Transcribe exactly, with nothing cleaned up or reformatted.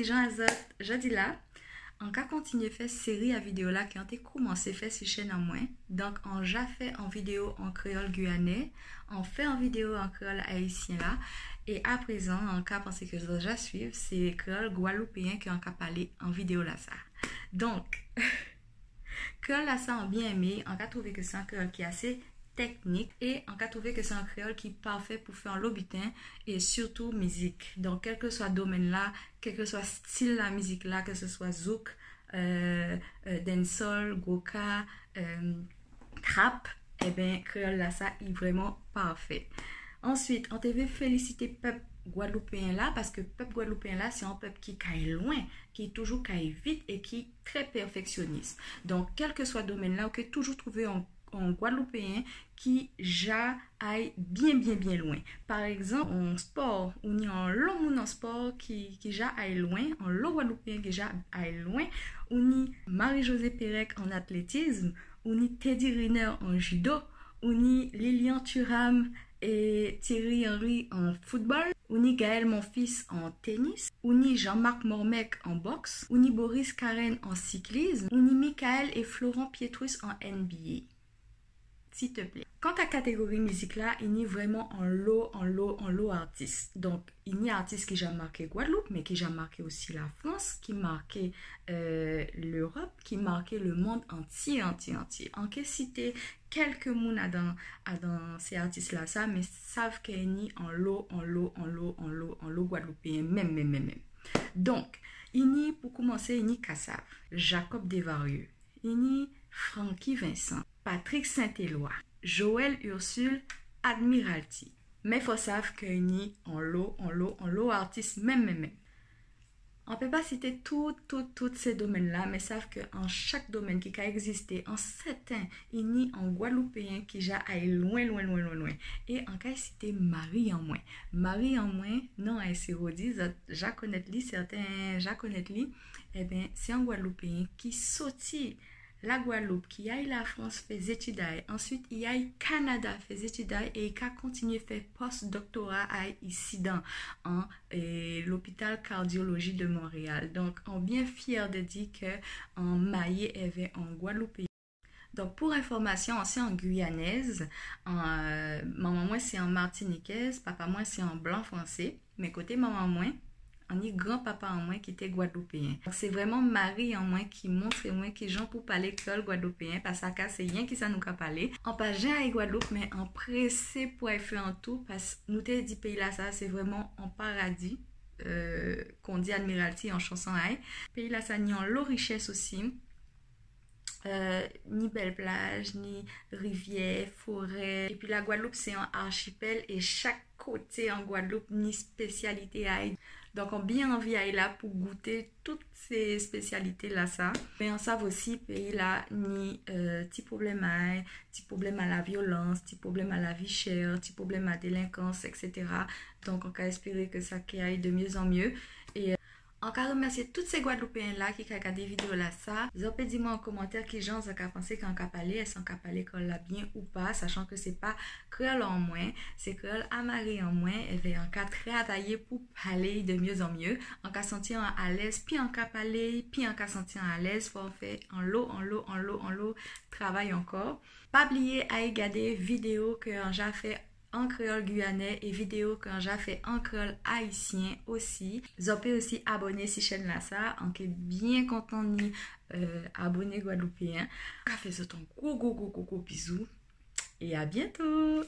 Jan a zot, jòdi-la, an ka kontinyé fè séri a vidéo-la ki an té koumansé fè si chèn an mwen. Donk, an ja fè an vidéo an kréyol gwiyanè, an fè an vidéo an kréyol ayisyen la, é aprézan, an ka pansé ke zot ja suiv, sé kréyol gwadloupéyen ke an ka palé an vidéo-lasa. Donk, kréyol-lasa, an bien enmé, an ka touvé ke sé an kréyol ki asé teknik, é an ka touvé ke sé an kréyol ki pafè pou fè anlo biten, é sirtou mizik. Donk, kèlkeswa domèn-la, kèlkeswa stil la mizik-la, ke sé swa zouk, euh, euh, dancehall, gwoka, euh, trap, ében, kréyol-lasa, i vréman pafè. Answit, an té vé félisité pep gwadloupéyen-la, paske pep gwadloupéyen-la, sé an pep ki kay lwen, ki toujou kay vit é ki trè pèfeksyonis. Donk, kèlkeswa domèn-la, ou ké toujou touvé an, an gwadloupéyen ki ja ay bien, bien, bien lwen. Pa ekzanp, an spò, ou ni anlo moun an spò ki, ki ja ay lwen, anlo gwadloupéyen ki ja ay lwen, ou ni Marie-Josée Pérec an atlétis, ou ni Teddy Riner an jido, ou ni Lilian Thuram é Thierry Henry an foutbol, ou ni Gaël Monfils an ténis, ou ni Jean-Marc Mormeck an boks, ou ni Boris Carène an siklis, ou ni Michael é Florent Pietrus an N B A. S'il te plaît. Kanta katégori mizik-la, i ni vréman anlo, anlo, anlo artis. Donk, i ni artis ki ja maké Gwadloup, mé ki ja maké osi Lafrans, ki maké, euh, Léwop, ki maké lemonn antié, antié, antié. An ké sité kèlke moun adan, adan sé artis-lasa, mé sav ke i ni anlo, anlo, anlo, anlo, anlo gwadloupéyen, menm, menm, menm, menm. Donk, i ni, pou koumansé, i ni Kassav, Jacob Desvarieux, i ni Francky Vincent, Patrick Saint-Éloi, Joël Ursule, Admiralty. Mé fo sav ke i ni anlo, anlo, anlo artis menm, menm, menm. An pé pa sité tout, tout, tout sé domèn-la, mé sav ke an chak domèn ki ka ekzisté, an sèten, i ni an gwadloupéyen ki ja ay lwen, lwen, lwen, lwen, lwen. É an kay sité mari an mwen. Mari an mwen, non a-y sé Rody, zot ja konnet li, sèten ja konnet li. Ében, sé an gwadloupéyen ki sòti Lagwadloup, ki ay Lafrans fè zétid a-y, answit i ay Kanada fè zétid a-y, é i ka kontinyé fè pos-doktora a-y isidan an, é, lopital kardioloji de Montréal. Donk, an bien fiè de di ke an mayé èvè an gwadloupéyen. Donk, pou enfòmasyon, an sé an gwiyanez, an, euh, manman mwen sé an matinikez, papa mwen sé an blan fransé. Mé koté manman mwen, an ni granpapa an mwen ki té gwadloupéyen. Donk, sé vréman mari an mwen ki montré mwen kijan pou palé kréyol gwadloupéyen, paskè sé yenki sa nou ka palé. An pa jen ay Gwadloup, mé an présé pou ay fè an tou, pas nou té di péyi-lasa sé vréman an paradi, euh, kon di Admiralty an chanson a-y. Péyi-lasa ni anlo richès osi. Euh, ni bel plaj, ni riviè, forè. Épi Lagwadloup sé an archipel é chak koté an Gwadloup ni spésialité a-y. Donk, an bien anvi ay la pou gouté tout sé spésialité-lasa. Mé an sav osi péyi-la ni, euh, ti pwoblem a-y, ti pwoblem a laviolans, ti pwoblem a lavi chè, ti pwoblem a délenkans, et cetera. Donk, an ka espéré ke sa ké ay de mieux en mieux. É, euh, An ka rimèsié tout sé Gwadloupéyen-la ki ka gadé vidéo-lasa. Zot pé di mwen an komantè kijan zot ka pansé ke an ka palé, es an ka palé kréyol-la bien ou pa, sachan ke sé pa kréyol an mwen, sé kréyol a mari an mwen, ében an ka travayé pou palé de mieux en mieux. An ka santi an alez, pi an ka palé, pi an ka santi an alez, fo an fè anlo, anlo, anlo, anlo travay ankò. Pa bliyé ay gadé vidéo ke an ja fè an kréyol gwiyanè é vidéo ke an ja fè an kréyol ayisyen osi. Zot pé osi aboné si chèn-lasa, an ké bien kontan ni, euh, aboné gwadloupéyen. An ka fè zot an gwo, gwo, gwo, gwo, gwo bizou. É a bientôt!